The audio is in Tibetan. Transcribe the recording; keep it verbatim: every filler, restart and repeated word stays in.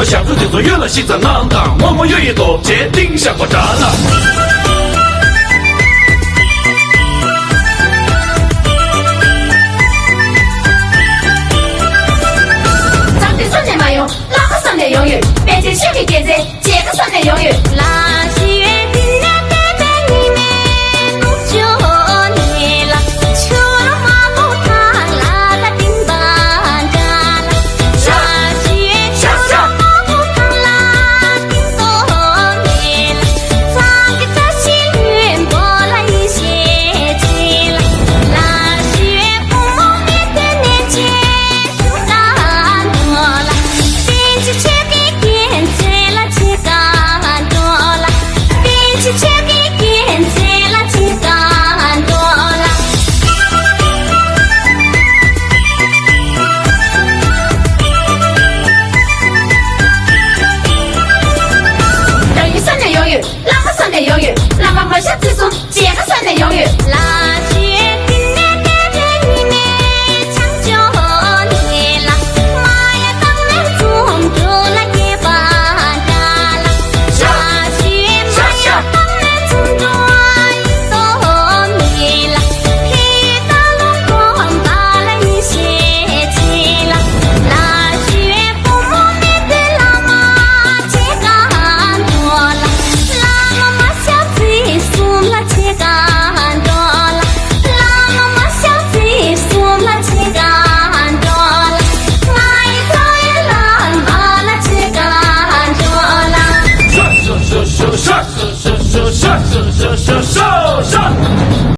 ཞབས་བྲོ་དེ་ཚོ་གཡོ་ལ་གཤིས་ཙམ་གནང་དང་། སྔོན་མོ་གཡོ་ཡི་རྡོ་རྗེ་གཏིང་བཞག་པ་འདྲ་ལ། རྩམ་དེ་བསམ་ནས་མ་ཡོང་། ལག་པ་བསམ་ནས་ཡོང་ཡོད། པཎ་ཆེན་ཆོས་ཀྱི་རྒྱལ་མཚན་མཇལ་ཁ་བསམ་ནས་ཡོང་ཡོད།